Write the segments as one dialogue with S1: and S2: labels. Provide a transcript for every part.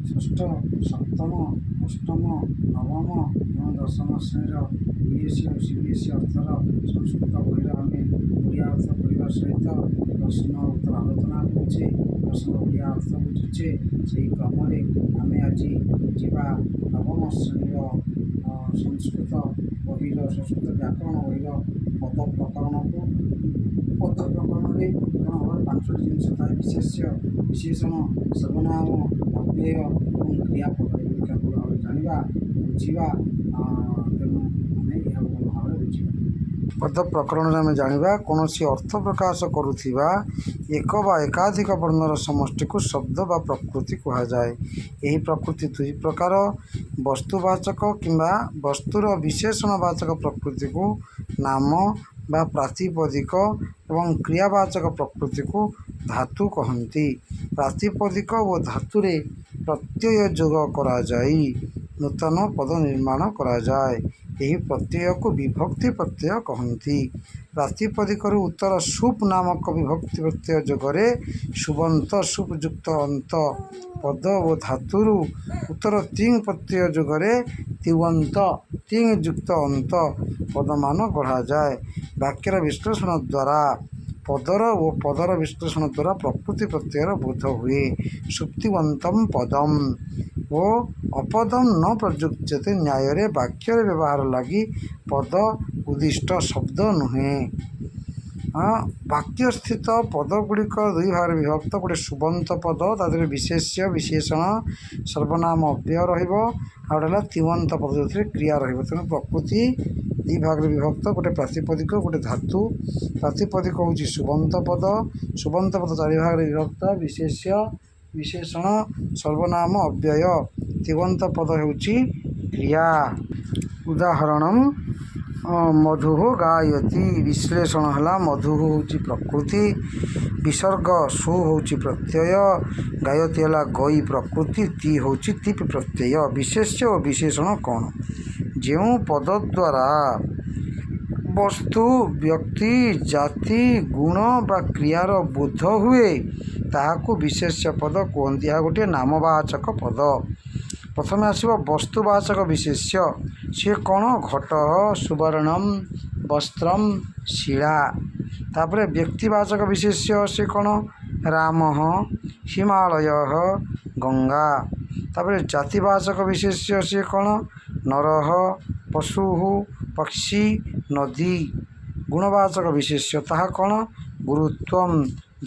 S1: ଷଷ୍ଠ, ସପ୍ତମ, ଅଷ୍ଟମ, ନବମ ଏବଂ ଦଶମ ଶ୍ରେଣୀର ବି.ଏସ୍.ସି ଆଉ ସି.ବି.ଏସ୍.ସି ଅର୍ଥର ସଂସ୍କୃତ ବହିର ଆମେ ଓଡ଼ିଆ ଅର୍ଥ କରିବା ସହିତ ପ୍ରଶ୍ନ ଉତ୍ତର ଆଲୋଚନା କରୁଛେ, ପ୍ରଶ୍ନ ଓଡ଼ିଆ ଅର୍ଥ ବୁଝୁଛେ। ସେହି କ୍ରମରେ ଆମେ ଆଜି ଯିବା ନବମ ଶ୍ରେଣୀର ସଂସ୍କୃତ ବହିର, ସଂସ୍କୃତ ବ୍ୟାକରଣ ବହିର ପଦ ପ୍ରକରଣକୁ। ପଦ ପ୍ରକରଣରେ କ'ଣ ଭାବରେ ପାଞ୍ଚଟି ଜିନିଷ ଥାଏ: ବିଶେଷ୍ୟ, ବିଶେଷଣ, ସର୍ବନାମ, ଅବ୍ୟୟ ଏବଂ କ୍ରିୟାପଦ। ଏଗୁଡ଼ିକ ଭଲ ଭାବରେ ଜାଣିବା, ବୁଝିବା। ତେଣୁ ଆମେ ଏହାକୁ ଭଲ ଭାବରେ ବୁଝିବା। ପଦ ପ୍ରକରଣରେ ଆମେ ଜାଣିବା, କୌଣସି ଅର୍ଥ ପ୍ରକାଶ କରୁଥିବା ଏକ ବା ଏକାଧିକ ବର୍ଣ୍ଣର ସମଷ୍ଟିକୁ ଶବ୍ଦ ବା ପ୍ରକୃତି କୁହାଯାଏ। ଏହି ପ୍ରକୃତି ଦୁଇ ପ୍ରକାର। ବସ୍ତୁବାଚକ କିମ୍ବା ବସ୍ତୁର ବିଶେଷଣବାଚକ ପ୍ରକୃତିକୁ ନାମ ବା ପ୍ରାତିପଦିକ ଏବଂ କ୍ରିୟାବାଚକ ପ୍ରକୃତିକୁ ଧାତୁ କହନ୍ତି। ପ୍ରାତିପଦିକ ଓ ଧାତୁରେ ପ୍ରତ୍ୟୟ ଯୋଗ କରାଯାଇ ନୂତନ ପଦ ନିର୍ମାଣ କରାଯାଏ। ଏହି ପ୍ରତ୍ୟୟକୁ ବିଭକ୍ତି ପ୍ରତ୍ୟୟ କହନ୍ତି। ପ୍ରାତିପଦିକରୁ ଉତ୍ତର ସୁପ୍ ନାମକ ବିଭକ୍ତି ପ୍ରତ୍ୟୟ ଯୋଗରେ ସୁବନ୍ତ, ସୁପ୍ ଯୁକ୍ତ ଅନ୍ତ ପଦ ଓ ଧାତୁରୁ ଉତ୍ତର ତିଙ୍ଗ୍ ପ୍ରତ୍ୟୟ ଯୋଗରେ ତିବ୍ଅନ୍ତ, ତିଙ୍ଗ୍ ଯୁକ୍ତ ଅନ୍ତ ପଦମାନ ଗଢ଼ାଯାଏ। ବାକ୍ୟର ବିଶ୍ଳେଷଣ ଦ୍ୱାରା ପଦର ଓ ପଦର ବିଶ୍ଳେଷଣ ଦ୍ୱାରା ପ୍ରକୃତି ପ୍ରତ୍ୟୟର ବୋଧ ହୁଏ। ସୁପ୍ତିବନ୍ତଂ ପଦମ୍ ଓ ଅପଦମ୍ ନ ପ୍ରଯୁଜ୍ୟତେ ନ୍ୟାୟରେ ବାକ୍ୟରେ ବ୍ୟବହାର ଲାଗି ପଦ ଉଦ୍ଦିଷ୍ଟ, ଶବ୍ଦ ନୁହେଁ। ବାକ୍ୟସ୍ଥିତ ପଦଗୁଡ଼ିକ ଦୁଇ ଭାଗରେ ବିଭକ୍ତ। ଗୋଟେ ସୁବନ୍ତ ପଦ, ତା ଦେହରେ ବିଶେଷ୍ୟ, ବିଶେଷଣ, ସର୍ବନାମ, ଅବ୍ୟୟ ରହିବ। ଆଉ ଗୋଟେ ହେଲା ତିବନ୍ତ ପଦ, ଯେଉଁଥିରେ କ୍ରିୟା ରହିବ। ତେଣୁ ପ୍ରକୃତି ଦୁଇ ଭାଗରେ ବିଭକ୍ତ, ଗୋଟେ ପ୍ରାତିପଦିକ, ଗୋଟେ ଧାତୁ। ପ୍ରାତିପଦିକ ହେଉଛି ସୁବନ୍ତ ପଦ। ସୁବନ୍ତ ପଦ ଚାରି ଭାଗରେ ବିଭକ୍ତ: ବିଶେଷ୍ୟ, ବିଶେଷଣ, ସର୍ବନାମ, ଅବ୍ୟୟ। ତିବନ୍ତ ପଦ ହେଉଛି କ୍ରିୟା। ଉଦାହରଣ: ମଧୁଃ ଗାୟତି। ବିଶ୍ଳେଷଣ ହେଲା, ମଧୁଃ ହେଉଛି ପ୍ରକୃତି, ବିସର୍ଗ ସୁ ହେଉଛି ପ୍ରତ୍ୟୟ, ଗାୟତି ହେଲା ଗୈ ପ୍ରକୃତି, ତି ହେଉଛି ତିପ୍ ପ୍ରତ୍ୟୟ। ବିଶେଷ୍ୟ ଓ ବିଶେଷଣ କ'ଣ? ଯେଉଁ ପଦ ଦ୍ୱାରା ବସ୍ତୁ, ବ୍ୟକ୍ତି, ଜାତି, ଗୁଣ ବା କ୍ରିୟାର ବୋଧ ହୁଏ, ତାହାକୁ ବିଶେଷ୍ୟ ପଦ କୁହନ୍ତି। ଏହା ଗୋଟିଏ ନାମବାଚକ ପଦ। ପ୍ରଥମେ ଆସିବ ବସ୍ତୁବାଚକ ବିଶେଷ୍ୟ। ସିଏ କ'ଣ? ଘଟ, ସୁବର୍ଣ୍ଣମ୍, ବସ୍ତ୍ରମ୍, ଶିଳା। ତାପରେ ବ୍ୟକ୍ତିବାଚକ ବିଶେଷ୍ୟ। ସେ କ'ଣ? ରାମ, ହିମାଳୟ, ଗଙ୍ଗା। ତାପରେ ଜାତିବାଚକ ବିଶେଷ୍ୟ। ସିଏ କ'ଣ? ନରଃ, ପଶୁ, ପକ୍ଷୀ, ନଦୀ। ଗୁଣବାଚକ ବିଶେଷ୍ୟ, ତାହା କ'ଣ? ଗୁରୁତ୍ୱମ୍,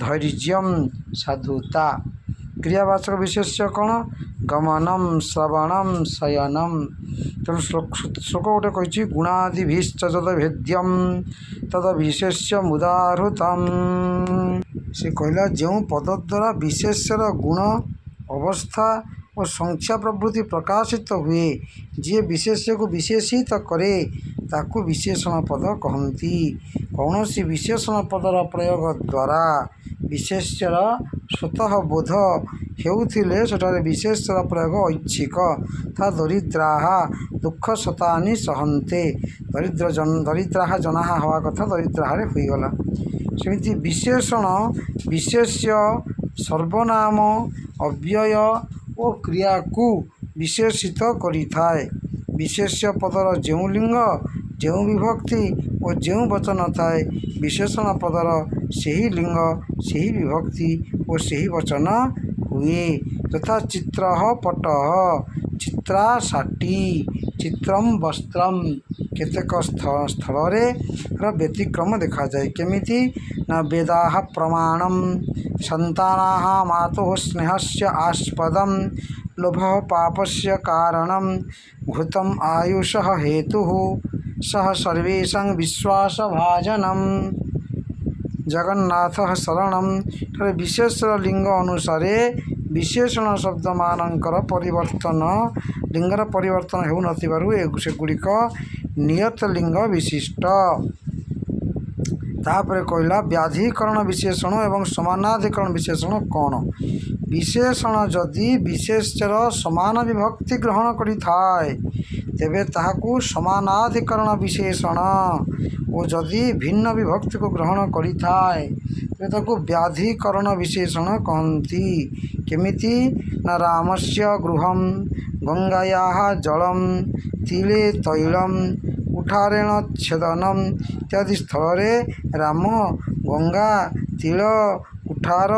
S1: ଧୈର୍ଯ୍ୟମ୍, ସାଧୁତା। କ୍ରିୟାବାଚକ ବିଶେଷ୍ୟ କ'ଣ? ଗମନମ୍, ଶ୍ରବଣମ୍, ଶୟନମ୍। ତେଣୁ ଶ୍ଲୋକ ଗୋଟେ କହିଛି, ଗୁଣାଦିଭିଶ୍ଚ ଯଦ ଭେଦ୍ୟମ୍ ତଦ ବିଶେଷ୍ୟ ମୁଦାହୃତମ୍। ସେ କହିଲା, ଯେଉଁ ପଦ ଦ୍ୱାରା ବିଶେଷ୍ୟର ଗୁଣ, ଅବସ୍ଥା ଓ ସଂଖ୍ୟା ପ୍ରଭୃତି ପ୍ରକାଶିତ ହୁଏ, ଯିଏ ବିଶେଷ୍ୟକୁ ବିଶେଷିତ କରେ, ତାକୁ ବିଶେଷଣ ପଦ କହନ୍ତି। କୌଣସି ବିଶେଷଣ ପଦର ପ୍ରୟୋଗ ଦ୍ୱାରା ବିଶେଷ୍ୟର ସ୍ୱତଃ ବୋଧ ହେଉଥିଲେ ସେଠାରେ ବିଶେଷ୍ୟର ପ୍ରୟୋଗ ଐଚ୍ଛିକ। ଯଥା, ଦରିଦ୍ରାଃ ଦୁଃଖ ଶତାନି ସହନ୍ତେ। ଦରିଦ୍ର ଦରିଦ୍ରାଃ ଜନାଃ ହେବା କଥା ଦରିଦ୍ରାଃରେ ହୋଇଗଲା। ସେମିତି ବିଶେଷଣ ବିଶେଷ୍ୟ, ସର୍ବନାମ, ଅବ୍ୟୟ ଓ କ୍ରିୟାକୁ ବିଶେଷିତ କରିଥାଏ। ବିଶେଷ୍ୟ ପଦର ଯେଉଁ ଲିଙ୍ଗ, ଯେଉଁ ବିଭକ୍ତି ଓ ଯେଉଁ ବଚନ ଥାଏ, ବିଶେଷଣ ପଦର ସେହି ଲିଙ୍ଗ, ସେହି ବିଭକ୍ତି ଓ ସେହି ବଚନ ହୁଏ। ଯଥା, ଚିତ୍ରଃ ପଟଃ, ଚିତ୍ରା ଶାଟୀ, ଚିତ୍ରମ୍ ବସ୍ତ୍ରମ୍। କେତେକ ସ୍ଥଳରେ ର ବ୍ୟତିକ୍ରମ ଦେଖାଯାଏ। କେମିତି ନା, ବେଦାଃ ପ୍ରମାଣମ୍, ସନ୍ତାନାଃ ମାତୁଃ ସ୍ନେହସ୍ୟ ଆସ୍ପଦମ୍, ଲୋଭଃ ପାପସ୍ୟ କାରଣମ୍, ଘୃତମ୍ ଆୟୁଷଃ ହେତୁଃ, ସଃ ସର୍ବେଷାଂ ବିଶ୍ୱାସଭାଜନମ୍, ଜଗନ୍ନାଥଃ ଶରଣମ୍। ଏଠାରେ ବିଶେଷ୍ୟର ଲିଙ୍ଗ ଅନୁସାରେ ବିଶେଷଣ ଶବ୍ଦମାନଙ୍କର ପରିବର୍ତ୍ତନ, ଲିଙ୍ଗର ପରିବର୍ତ୍ତନ ହେଉନଥିବାରୁ ସେଗୁଡ଼ିକ ନିୟତ ଲିଙ୍ଗ ବିଶିଷ୍ଟ। ତାପରେ କହିଲା, ବ୍ୟାଧିକରଣ ବିଶେଷଣ ଏବଂ ସମାନାଧିକରଣ ବିଶେଷଣ କ'ଣ? ବିଶେଷଣ ଯଦି ବିଶେଷ୍ୟର ସମାନ ବିଭକ୍ତି ଗ୍ରହଣ କରିଥାଏ, ତେବେ ତାହାକୁ ସମାନାଧିକରଣ ବିଶେଷଣ ଓ ଯଦି ଭିନ୍ନ ବିଭକ୍ତିକୁ ଗ୍ରହଣ କରିଥାଏ, ତେବେ ତାକୁ ବ୍ୟାଧିକରଣ ବିଶେଷଣ କହନ୍ତି। କେମିତି ନା ରାମସ୍ୟ ଗୃହಂ, ଗଙ୍ଗାୟାଃ ଜଳಂ, ତିଲେ ତୈଳಂ, କୁଠାରେଣ ଛେଦନମ୍ ଇତ୍ୟାଦି ସ୍ଥଳରେ ରାମ, ଗଙ୍ଗା, ତିଳ, କୁଠାର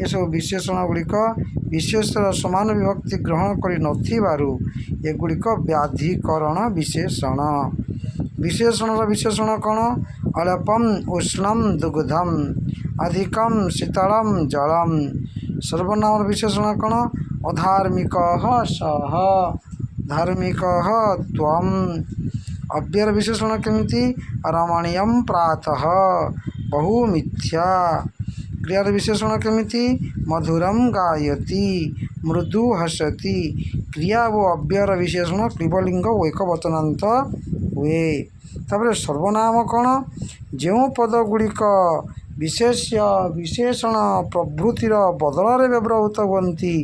S1: ଏସବୁ ବିଶେଷଣ ଗୁଡ଼ିକ ବିଶେଷର ସମାନ ବିଭକ୍ତି ଗ୍ରହଣ କରିନଥିବାରୁ ଏଗୁଡ଼ିକ ବ୍ୟାଧିକରଣ ବିଶେଷଣ। ବିଶେଷଣର ବିଶେଷଣ କ'ଣ? ଅଳ୍ପମ୍ ଉଷ୍ଣମ୍ ଦୁଗ୍ଧମ୍, ଅଧିକମ୍ ଶୀତଳମ୍ ଜଳମ୍। ସର୍ବନାମର ବିଶେଷଣ କ'ଣ? ଅଧାର୍ମିକଃ ସଃ, ଧାର୍ମିକଃ ତ୍ୱମ୍। ଅବ୍ୟୟର ବିଶେଷଣ କେମିତି? ରମଣୀୟମ୍ ପ୍ରାତଃ, ବହୁ ମିଥ୍ୟା। କ୍ରିୟାର ବିଶେଷଣ କେମିତି? ମଧୁରମ୍ ଗାୟତି, ମୃଦୁ ହସତି। କ୍ରିୟା ଓ ଅବ୍ୟୟର ବିଶେଷଣ କ୍ଳୀବଲିଙ୍ଗ ଓ ଏକବଚନାନ୍ତ ହୁଏ। ତାପରେ ସର୍ବନାମ କ'ଣ? ଯେଉଁ ପଦ ଗୁଡ଼ିକ ବିଶେଷ୍ୟ, ବିଶେଷଣ ପ୍ରଭୃତିର ବଦଳରେ ବ୍ୟବହୃତ ହୁଅନ୍ତି,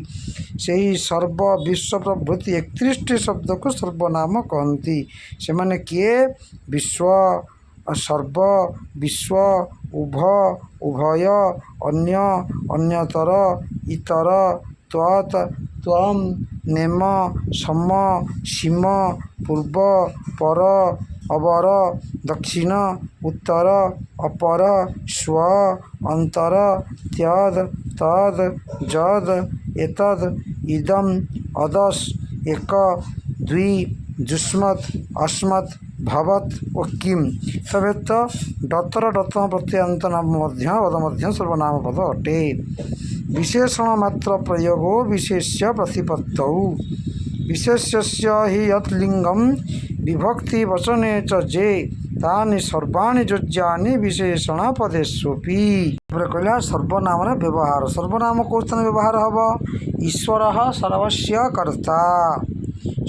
S1: ସେହି ସର୍ବ, ବିଶ୍ୱ ପ୍ରଭୃତି 31ଟି ଶବ୍ଦକୁ ସର୍ବନାମ କହନ୍ତି। ସେମାନେ କିଏ? ବିଶ୍ୱ, ସର୍ବ, ବିଶ୍ୱ, ଉଭ, ଉଭୟ, ଅନ୍ୟ, ଅନ୍ୟତର, ଇତର, ତ୍ୱତ୍, ତ୍ୱମ୍, ନେମ, ସମ, ସୀମ, ପୂର୍ବ, ପର, ଅବର, ଦକ୍ଷିଣ, ଉତ୍ତର, ଅପର, ସ୍ୱ, ଅନ୍ତର, ତ୍ୟଦ୍, ତଦ୍, ଯଦ୍, ଏତଦ୍, ଇଦମ୍, ଅଦସ୍, ଏକ, ଦ୍ୱି, ଯୁଷ୍ମତ୍, ଅସ୍ମତ୍, ଭବତ୍ ଓ କିମ୍। ଏତଦ୍ବ୍ୟତୀତ ଡତର ଡତମ ପ୍ରତ୍ୟୟାନ୍ତ ନାମ ମଧ୍ୟ ପଦ ମଧ୍ୟ ସର୍ବନାମ ପଦ ଅଟେ। ବିଶେଷଣ ମାତ୍ର ପ୍ରୟୋଗୋ ବିଶେଷ୍ୟ ପ୍ରତିପତ୍ତୌ। ବିଶେଷ୍ୟସ୍ୟ ହି ୟତ୍ ଲିଙ୍ଗମ୍ ବିଭକ୍ତି ବଚନେ ଚ ଯେ ତାନି ସର୍ବାଣି ଯୋଜ୍ୟାନି ବିଶେଷଣ ପଦେଷ୍ୱପି। ତାପରେ କହିଲା ସର୍ବନାମର ବ୍ୟବହାର। ସର୍ବନାମ କେଉଁ ସ୍ଥାନରେ ବ୍ୟବହାର ହେବ? ଈଶ୍ୱରଃ ସର୍ବସ୍ୟ କର୍ତ୍ତା,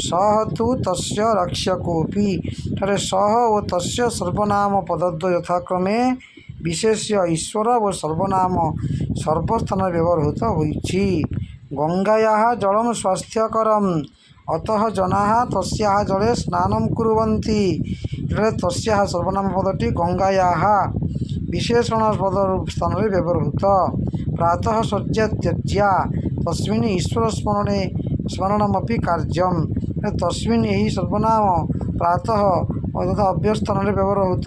S1: ସହ ତୁ ତସ୍ୟ ରକ୍ଷକୋପି। ଠାରେ ସହ ଓ ତସ୍ୟ ସର୍ବନାମ ପଦଦ୍ୱୟ ଯଥାକ୍ରମେ ବିଶେଷ୍ୟ ଈଶ୍ୱର ଓ ସର୍ବନାମ ସର୍ବସ୍ଥାନରେ ବ୍ୟବହୃତ ହୋଇଛି। ଗଙ୍ଗାୟାଃ ଜଳಂ ସ୍ୱାସ୍ଥ୍ୟକରମ୍, ଅତଃ ଜନାଃ ତସ୍ୟାଃ ଜଳେ ସ୍ନାନଂ କୁର୍ୱନ୍ତି। ଏଠାରେ ତସ୍ୟାଃ ସର୍ବନାମ ପଦଟି ଗଙ୍ଗାୟାଃ ବିଶେଷଣ ପଦ ସ୍ଥାନରେ ବ୍ୟବହୃତ। ପ୍ରାତଃ ଶଯ୍ୟା ତ୍ୟଜ୍ୟା ତସ୍ମିନ୍ ଈଶ୍ୱର ସ୍ମରଣେ ସ୍ମରଣମପି କାର୍ଯ୍ୟମ୍। ତସ୍ମିନ୍ ଏହି ସର୍ବନାମ ପ୍ରାତଃ ତଥା ଅବ୍ୟୟ ସ୍ଥାନରେ ବ୍ୟବହୃତ।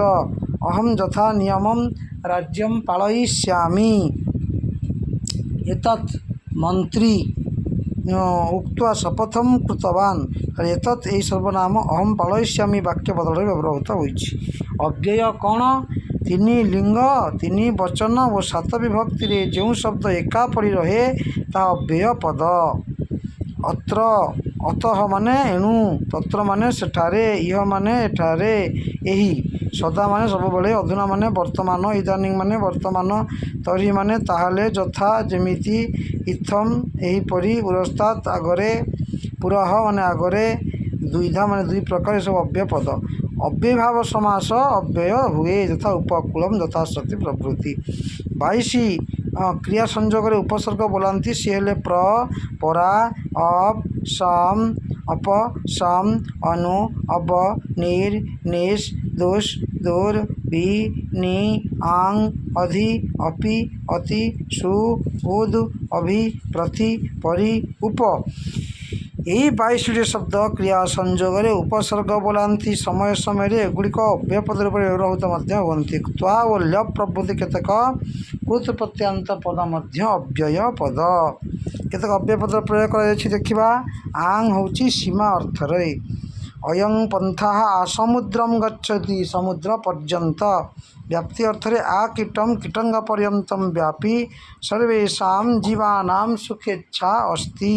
S1: ଅହଂ ଯଥା ନିୟମಂ ରାଜ୍ୟಂ ପାଳୟିଷ୍ୟାମି। ଏତତ୍ ମନ୍ତ୍ରୀ ଉକ୍ତ୍ୱା ଶପଥಂ କୃତବାନ୍। ଏତତ୍ ଏହି ସର୍ବନାମ ଅହଂ ପାଳୟିଷ୍ୟାମି ବାକ୍ୟ ବଦଳରେ ବ୍ୟବହୃତ ହୋଇଛି। ଅବ୍ୟୟ କ'ଣ? ତିନି ଲିଙ୍ଗ, ତିନି ବଚନ ଓ ସାତ ବିଭକ୍ତିରେ ଯେଉଁ ଶବ୍ଦ ଏକା ପରି ରହେ, ତାହା ଅବ୍ୟୟ ପଦ। ଅତ୍ର, ଅତଃ ମାନେ ଏଣୁ, ତତ୍ର ମାନେ ସେଠାରେ, ଇହ ମାନେ ଏଠାରେ, ଏହି, ସଦା ମାନେ ସବୁବେଳେ, ଅଧୁନା ମାନେ ବର୍ତ୍ତମାନ, ଇଦାନୀଂ ମାନେ ବର୍ତ୍ତମାନ, ତର୍ହି ମାନେ ତାହେଲେ, ଯଥା ଯେମିତି, ଇତ୍ଥମ୍ ଏହିପରି, ପୁରସ୍ତାତ୍ ଆଗରେ, ପୁରଃ ମାନେ ଆଗରେ, ଦ୍ୱିଧା ମାନେ ଦୁଇ ପ୍ରକାର, ଏସବୁ ଅବ୍ୟୟ ପଦ। ଅବ୍ୟୟୀଭାବ ସମାସ ଅବ୍ୟୟ ହୁଏ, ଯଥା ଉପକୂଳମ୍, ଯଥାଶକ୍ତି ପ୍ରଭୃତି। 22 କ୍ରିୟା ସଂଯୋଗରେ ଉପସର୍ଗ ବୋଲାନ୍ତି, ସିଏ ହେଲେ ପ୍ର, ପରା, ଅପ୍, ସମ୍, ଅପ, ସମ୍, ଅନୁ, ଅବ, ନିର୍, ନିସ୍, ଦୁସ୍, ଦୁର୍, ବି, ନି, ଆଂ, ଅଧି, ଅପି, ଅତି, ସୁ, ଉଦ୍, ଅଭି, ପ୍ରତି, ପରି, ଉପ। ଏହି 22ଟି ଶବ୍ଦ କ୍ରିୟା ସଂଯୋଗରେ ଉପସର୍ଗ ବୋଲାନ୍ତି। ସମୟ ସମୟରେ ଏଗୁଡ଼ିକ ଅବ୍ୟୟ ପଦ ରୂପରେ ବ୍ୟବହୃତ ମଧ୍ୟ ହୁଅନ୍ତି। କ୍ତ୍ୱା ଓ ଲ୍ୟପ୍ ପ୍ରଭୃତି କେତେକ କୃତ୍ ପ୍ରତ୍ୟୟାନ୍ତ ପଦ ମଧ୍ୟ ଅବ୍ୟୟ ପଦ। କେତେକ ଅବ୍ୟୟ ପଦ ପ୍ରୟୋଗ କରାଯାଇଛି ଦେଖିବା। ଆଂ ହେଉଛି ସୀମା ଅର୍ଥରେ। ଅୟଂ ପନ୍ଥାଃ ଆସମୁଦ୍ରಂ ଗଚ୍ଛତି, ସମୁଦ୍ର ପର୍ଯ୍ୟନ୍ତ। ବ୍ୟାପ୍ତି ଅର୍ଥରେ ଆ କୀଟಂ କୀଟଙ୍ଗ ପର୍ଯ୍ୟନ୍ତಂ ବ୍ୟାପି ସର୍ବେଷାଂ ଜୀବାନାଂ ସୁଖେଚ୍ଛା ଅସ୍ତି।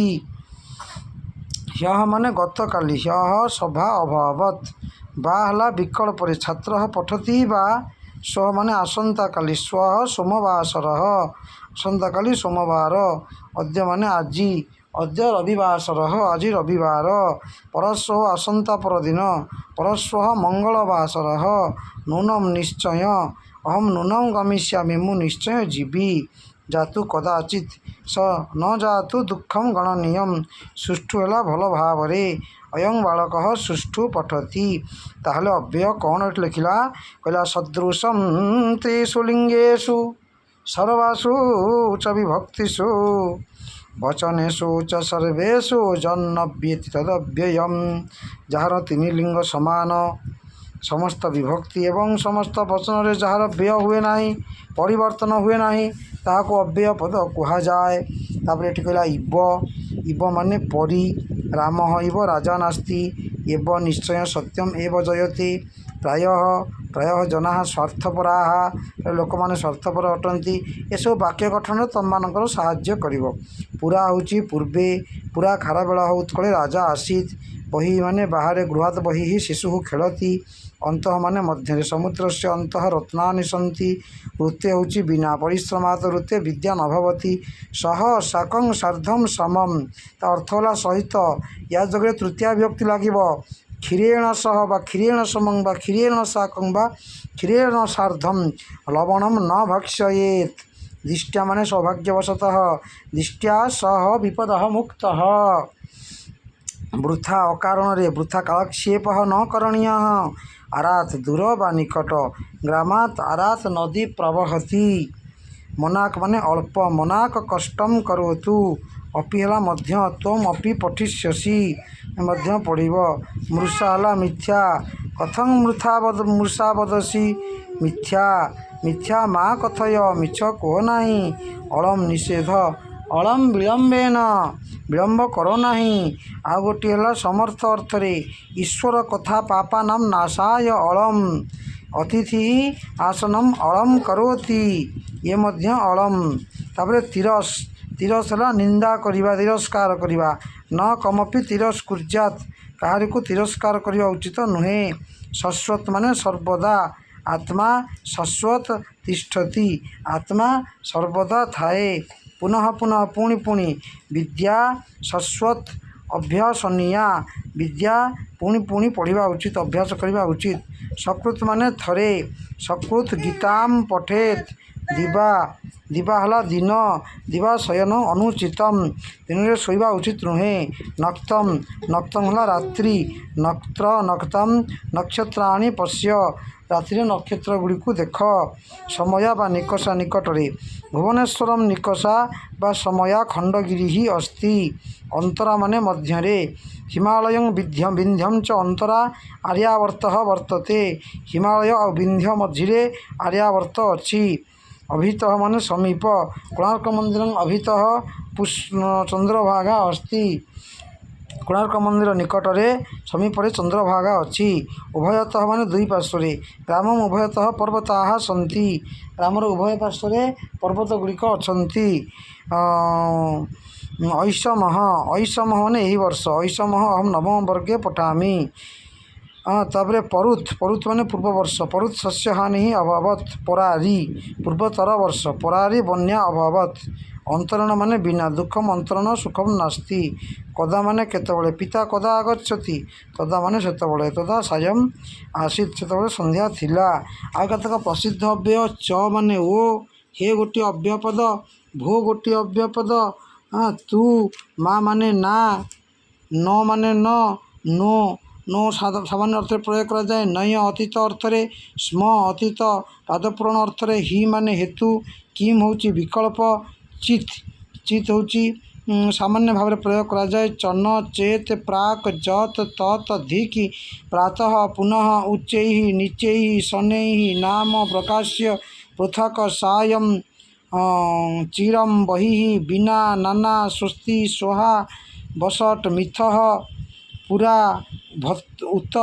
S1: ହ୍ୟଃ ମାନେ ଗତକାଲି, ହ୍ୟଃ ସଭା ଅଭବତ୍। ବା ହେଲା ବିକଳ୍ପରେ, ଛାତ୍ରଃ ପଠତି ବା। ସ୍ୱ ମାନେ ଆସନ୍ତାକାଲି, ସ୍ୱଃ ସୋମବାସରଃ, ଆସନ୍ତାକାଲି ସୋମବାର। ଅଦ୍ୟ ମାନେ ଆଜି, ଅଦ୍ୟ ରବିବାସରଃ, ଆଜି ରବିବାର। ପରଶ୍ୱ ଆସନ୍ତା ପରଦିନ, ପରଶ୍ୱଃ ମଙ୍ଗଳବାସରଃ। ନୂନମ୍ ନିଶ୍ଚୟ, ଅହଂ ନୂନମ୍ ଗମିଷ୍ୟାମି, ମୁଁ ନିଶ୍ଚୟ ଯିବି। ଯାତୁ କଦାଚିତ୍, ସ ନ ଯାତୁ ଦୁଃଖಂ ଗଣନୀୟମ୍। ସୁଷ୍ଠୁ ହେଲା ଭଲ ଭାବରେ, ଅୟଂ ବାଳକଃ ସୁଷ୍ଠୁ ପଠତି। ତାହେଲେ ଅବ୍ୟୟ କ'ଣ ଏଠି ଲେଖିଲା? କହିଲା ସଦୃଶಂ ତ୍ରିଷୁ ଲିଙ୍ଗେଷୁ ସର୍ବାସୁ ଚ ବିଭକ୍ତିଷୁ ବଚନେଷୁ ଚ ସର୍ବେଷୁ ଯନ୍ନବ୍ୟେତି ତଦବ୍ୟୟମ୍। ଯାହାର ତିନି ଲିଙ୍ଗ ସମାନ, ସମସ୍ତ ବିଭକ୍ତି ଏବଂ ସମସ୍ତ ବଚନରେ ଯାହାର ବ୍ୟୟ ହୁଏ ନାହିଁ, ପରିବର୍ତ୍ତନ ହୁଏ ନାହିଁ, ତାହାକୁ ଅବ୍ୟୟ ପଦ କୁହାଯାଏ। ତାପରେ ଏଠି କହିଲା ଇବ। ଇବ ମାନେ ପରି। ରାମ ଇବ ରାଜା ନାସ୍ତି। ଏବ ନିଶ୍ଚୟ। ସତ୍ୟମ ଏବ ଜୟତି। ପ୍ରାୟଃ। ପ୍ରାୟଃ ଜନାଃ ସ୍ୱାର୍ଥପରାଃ। ଲୋକମାନେ ସ୍ୱାର୍ଥପର ଅଟନ୍ତି। ଏସବୁ ବାକ୍ୟ ଗଠନରେ ତମମାନଙ୍କର ସାହାଯ୍ୟ କରିବ। ପୁରା ହେଉଛି ପୂର୍ବେ। ପୁରା ଖାରବେଳ ଉତ୍କଳେ ରାଜା ଆସିତ୍। ବହି ମାନେ ବାହାରେ। ଗୃହାତ୍ ବହିଃ ଶିଶୁଃ ଖେଳତି। ଅନ୍ତଃ ମାନେ ମଧ୍ୟରେ। ସମୁଦ୍ରସ୍ୟ ଅନ୍ତଃ ରତ୍ନାନି ସନ୍ତି। ଋତେ ହେଉଛି ବିନା। ପରିଶ୍ରମାତ୍ ଋତେ ବିଦ୍ୟା ନ ଭବତି। ସହ ସାକଂ ସାର୍ଧಂ ସମମ୍, ତା ଅର୍ଥ ହେଲା ସହିତ। ୟା ଯୋଗରେ ତୃତୀୟା ବିଭକ୍ତି ଲାଗିବ। କ୍ଷୀରେଣ ସହ ବା କ୍ଷୀରେଣ ସମଂ ବା କ୍ଷୀରେଣ ସାକଂ ବା କ୍ଷୀରେଣ ସାର୍ଧಂ ଲବଣಂ ନ ଭକ୍ଷ୍ୟଏତ୍। ଦିଷ୍ଟ୍ୟା ମାନେ ସୌଭାଗ୍ୟବଶତଃ। ଦିଷ୍ଟ୍ୟା ସହ ବିପଦ ମୁକ୍ତଃ। ବୃଥା ଅକାରଣରେ। ବୃଥା କାଳକ୍ଷେପ ନ କରଣୀୟ। ଆରାତ ଦୂର ବା ନିକଟ। ଗ୍ରାମାତ ଆରାତ ନଦୀ ପ୍ରବହତି। ମନାକ ମାନେ ଅଳ୍ପ। ମନାକ କଷ୍ଟମ କରୋତୁ। ଅପି ହେଲା ମଧ୍ୟ। ତ୍ୱମ୍ ଅପି ପଠିଷ୍ୟସି, ମଧ୍ୟ ପଢ଼ିବ। ମୃଷା ହେଲା ମିଥ୍ୟା। କଥଂ ମୃଥା ମୃଷା ବଦସି? ମିଥ୍ୟା। ମିଥ୍ୟା ମା କଥୟ, ମିଛ କୁହ ନାହିଁ। ଅଳମ୍ ନିଷେଧ। ଅଳମ୍ ବିଳମ୍ବେନ, ବିଳମ୍ବ କର ନାହିଁ। ଆଉ ଗୋଟିଏ ହେଲା ସମର୍ଥ ଅର୍ଥରେ। ଈଶ୍ୱର କଥା ପାପାନାମ ନାଶାୟ ଅଳମ୍। ଅତିଥି ଆସନମ୍ ଅଳମ୍ କରୋତି, ଇଏ ମଧ୍ୟ ଅଳମ୍। ତାପରେ ତିରସ୍। ତିରସ୍ ହେଲା ନିନ୍ଦା କରିବା, ତିରସ୍କାର କରିବା। ନ କମପି ତିରସ୍କୁର୍ଯ୍ୟାତ୍, କାହାରିକୁ ତିରସ୍କାର କରିବା ଉଚିତ ନୁହେଁ। ଶାଶ୍ୱତ ମାନେ ସର୍ବଦା। ଆତ୍ମା ଶାଶ୍ୱତ ତିଷ୍ଠତି, ଆତ୍ମା ସର୍ବଦା ଥାଏ। ପୁନଃ ପୁନଃ, ପୁଣି ପୁଣି। ବିଦ୍ୟା ଶାଶ୍ୱତ ଅଭ୍ୟାସନୀୟା, ବିଦ୍ୟା ପୁଣି ପୁଣି ପଢ଼ିବା ଉଚିତ, ଅଭ୍ୟାସ କରିବା ଉଚିତ। ସକୃତ ମାନେ ଥରେ। ସକୃତ ଗୀତାମ ପଠେତ୍। ଦିବା। ଦିବା ହେଲା ଦିନ। ଦିବା ଶୟନ ଅନୁଚିତମ୍, ଦିନରେ ଶୋଇବା ଉଚିତ ନୁହେଁ। ନକ୍ତମ୍। ନକ୍ତମ୍ ହେଲା ରାତ୍ରି। ନକ୍ତ୍ର ନକ୍ତମ୍ ନକ୍ଷତ୍ରାଣି ପଶ୍ୟ, ରାତିରେ ନକ୍ଷତ୍ର ଗୁଡ଼ିକୁ ଦେଖ। ସମୟା ବା ନିକଷା, ନିକଟରେ। ଭୁବନେଶ୍ୱରମ ନିକଷା ବା ସମୟା ଖଣ୍ଡଗିରି ଅସ୍ତି। ଅନ୍ତରା ମାନେ ମଧ୍ୟରେ। ହିମାଳୟଂ ବିନ୍ଧ୍ୟಂ ଚ ଅନ୍ତରା ଆର୍ଯ୍ୟାବର୍ତ୍ତଃ ବର୍ତ୍ତତେ। ହିମାଳୟ ଆଉ ବିନ୍ଧ୍ୟ ମଝିରେ ଆର୍ଯ୍ୟାବର୍ତ୍ତ ଅଛି। ଅଭିତଃ ମାନେ ସମୀପ। କୋଣାର୍କ ମନ୍ଦିରଂ ଅଭିତଃ ଚନ୍ଦ୍ରଭାଗା ଅସ୍ତି। କୋଣାର୍କ ମନ୍ଦିର ନିକଟରେ, ସମୀପରେ ଚନ୍ଦ୍ରଭାଗା ଅଛି। ଉଭୟତଃ ମାନେ ଦୁଇ ପାର୍ଶ୍ୱରେ। ଗ୍ରାମମ୍ ଉଭୟତଃ ପର୍ବତାଃ ସନ୍ତି। ଗ୍ରାମର ଉଭୟ ପାର୍ଶ୍ୱରେ ପର୍ବତ ଗୁଡ଼ିକ ଅଛନ୍ତି। ଐସମଃ। ଐସମଃ ମାନେ ଏହି ବର୍ଷ। ଐସମଃ ଅହಂ ନବମ ବର୍ଗେ ପଠାମି। ତାପରେ ପରୁତ। ପରୁତ ମାନେ ପୂର୍ବ ବର୍ଷ। ପରୁତ ଶସ୍ୟ ହାନି ଅଭବତ୍। ପରାରି ପୂର୍ବତର ବର୍ଷ। ପରାରି ବନ୍ୟା ଅଭବତ୍। ଅନ୍ତରଣ ମାନେ ବିନା। ଦୁଃଖମ ଅନ୍ତରଣ ସୁଖମ ନାସ୍ତି। କଦା ମାନେ କେତେବେଳେ। ପିତା କଦା ଆଗଚ୍ଛତି? ତଦା ମାନେ ସେତେବେଳେ। ତଦା ସାୟಂ ଆସିତ୍, ସେତେବେଳେ ସନ୍ଧ୍ୟା ଥିଲା। ଆଉ କେତେକ ପ୍ରସିଦ୍ଧ ଅବ୍ୟୟ। ଚ ମାନେ ଓ, ହେ ଗୋଟିଏ ଅବ୍ୟୟ ପଦ, ଭୋ ଗୋଟିଏ ଅବ୍ୟୟ ପଦ, ତୁ, ମା ମାନେ ନା, ନ ମାନେ ନ, ନୋ। ନୋ ସାମାନ୍ୟ ଅର୍ଥରେ ପ୍ରୟୋଗ କରାଯାଏ। ନୟ ଅତୀତ ଅର୍ଥରେ। ସ୍ମ ଅତୀତ ପାଦପୂରଣ ଅର୍ଥରେ। ହି ମାନେ ହେତୁ। କିମ୍ ହେଉଛି ବିକଳ୍ପ। ଚିତ୍। ଚିତ୍ ହେଉଛି ସାମାନ୍ୟ ଭାବରେ ପ୍ରୟୋଗ କରାଯାଏ। ଚନ, ଚେତ୍, ପ୍ରାକ୍, ଯତ୍, ତତ୍, ଧିକ୍, ପ୍ରାତଃ, ପୁନଃ, ଉଚ୍ଚୈଃ, ନୀଚୈଃ, ଶନୈଃ, ନାମ, ପ୍ରକାଶ୍ୟ, ପୃଥକ୍, ସାୟಂ, ଚିରମ୍, ବହିଃ, ବିନା, ନାନା, ସ୍ୱସ୍ତି, ସ୍ୱହା, ବଷଟ୍, ମିଥଃ, ପୁରା, ଉତ,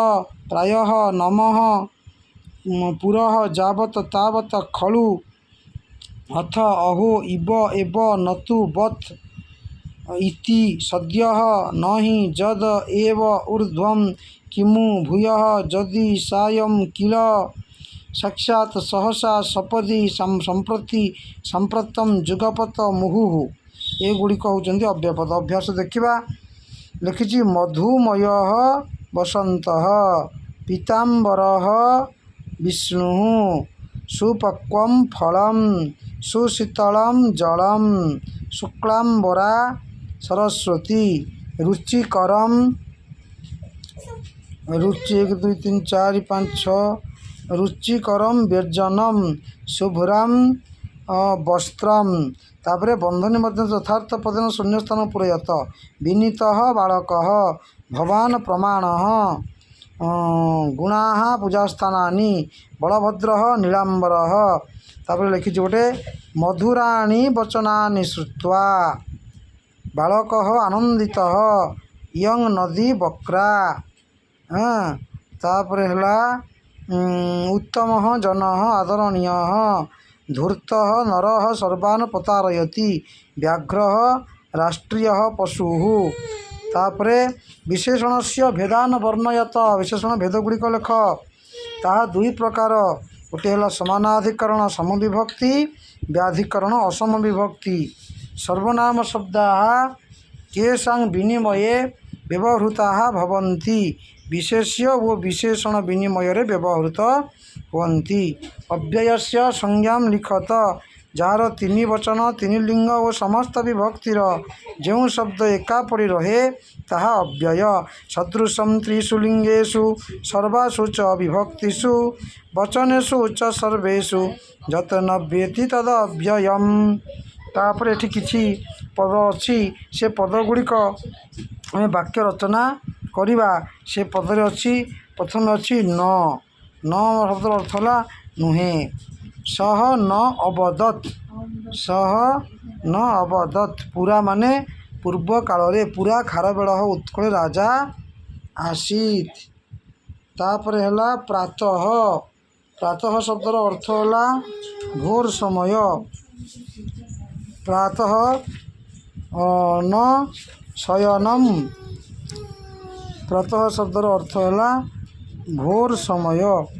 S1: ପ୍ରାୟଃ, ନମଃ, ପୁରଃ, ଯାବତ, ତାବତ, ଖଳୁ, ଅଥ, ଅହୋ, ଇବ, ଏବ, ନତୁ, ବତ୍, ଇତି, ସଦ୍ୟଃ, ନହି, ଯଦ, ଏବ, ଊର୍ଦ୍ଧ୍ୱମ୍, କିମୁ, ଭୂୟଃ, ଯଦି, ସାୟಂ, କିଳ, ସାକ୍ଷାତ, ସହସା, ସପଦି, ସମ୍ପ୍ରତି, ସାମ୍ପ୍ରତମ୍, ଯୁଗପତ, ମୁହୁଃ। ଏଗୁଡ଼ିକ ହେଉଛନ୍ତି ଅବ୍ୟୟପଦ। ଅଭ୍ୟାସ ଦେଖିବା। ଲେଖିଛି ମଧୁମୟ ବସନ୍ତଃ ପୀତାମ୍ବରଃ ବିଷ୍ଣୁଃ ସୁପକ୍ୱಂ ଫଳಂ ସୁଶୀତଳಂ ଜଳಂ ଶୁକ୍ଳାମ୍ବରା ସରସ୍ୱତୀ ରୁଚିକରମ୍। ରୁଚି 1 2 3 4 5 6। ରୁଚିକରମ୍ ବ୍ୟଞ୍ଜନମ୍ ଶୁଭ୍ରାମ୍ ବସ୍ତ୍ରମ୍। ତାପରେ ବନ୍ଧନୀ ମଧ୍ୟ ଯଥାର୍ଥ ପଦେନ ଶୂନ୍ୟସ୍ଥାନ ପୂରୟତ। ବିନୀତଃ ବାଳକଃ, ଭବାନ ପ୍ରମାଣଃ, ଗୁଣାଃ ପୂଜାସ୍ଥାନାନି, ବଳଭଦ୍ରଃ ନୀଳାମ୍ବରଃ। ତାପରେ ଲେଖିଛି ଗୋଟେ, ମଧୁରାଣି ବଚନାନି ଶ୍ରୁତ୍ୱା ବାଳକଃ ଆନନ୍ଦିତଃ, ଇୟଂ ନଦୀ ବକ୍ରା। ହଁ, ତାପରେ ହେଲା ଉତ୍ତମଃ ଜନଃ ଆଦରଣୀୟଃ, ଧୂର୍ତ୍ତଃ ନରଃ ସର୍ବାନ୍ ପ୍ରତାରୟତି, ବ୍ୟାଘ୍ରଃ ରାଷ୍ଟ୍ରୀୟଃ ପଶୁଃ। ତାପରେ ବିଶେଷଣସ୍ୟ ଭେଦାନ ବର୍ଣ୍ଣୟତ। ବିଶେଷଣ ଭେଦ ଗୁଡ଼ିକ ଲେଖ। ତାହା ଦୁଇ ପ୍ରକାର, ଗୋଟିଏ ହେଲା ସମାନାଧିକରଣ ସମବିଭକ୍ତି, ବ୍ୟାଧିକରଣ ଅସମ ବିଭକ୍ତି। ସର୍ବନାମ ଶବ୍ଦାः କେଷାଂ ବିନିମୟେ ବ୍ୟବହୃତାः ଭବନ୍ତି? ବିଶେଷ୍ୟ ଓ ବିଶେଷଣ ବିନିମୟରେ ବ୍ୟବହୃତ ହୁଅନ୍ତି। ଅବ୍ୟୟସ୍ୟ ସଂଜ୍ଞାಂ ଲିଖତ। ଯାହାର ତିନି ବଚନ, ତିନି ଲିଙ୍ଗ ଓ ସମସ୍ତ ବିଭକ୍ତିର ଯେଉଁ ଶବ୍ଦ ଏକା ପଡ଼ି ରହେ, ତାହା ଅବ୍ୟୟ। ସଦୃଶಂ ତ୍ରିଷୁ ଲିଙ୍ଗେଷୁ ସର୍ବାସୁ ଚ ବିଭକ୍ତିଷୁ ବଚନେଷୁ ଚ ସର୍ବେଷୁ ଯତ୍ ନ ବ୍ୟେତି ତଦ୍ ଅବ୍ୟୟମ୍। ତାପରେ ଏଠି କିଛି ପଦ ଅଛି, ସେ ପଦ ଗୁଡ଼ିକ ଆମେ ବାକ୍ୟ ରଚନା କରିବା। ସେ ପଦରେ ଅଛି, ପ୍ରଥମେ ଅଛି ନ। ନ ଶବ୍ଦର ଅର୍ଥ ହେଲା ନୁହେଁ। ସହ ନ ଅବଦତ୍, ସହ ନ ଅବଦତ୍। ପୁରା ମାନେ ପୂର୍ବ କାଳରେ। ପୁରା ଖାରବେଳ ଉତ୍କଳ ରାଜା ଆସୀତ୍। ତାପରେ ହେଲା ପ୍ରାତଃ। ପ୍ରାତଃ ଶବ୍ଦର ଅର୍ଥ ହେଲା ଭୋର ସମୟ। ପ୍ରାତଃ ନ ଶୟନମ୍। ପ୍ରାତଃ ଶବ୍ଦର ଅର୍ଥ ହେଲା ଭୋର ସମୟ।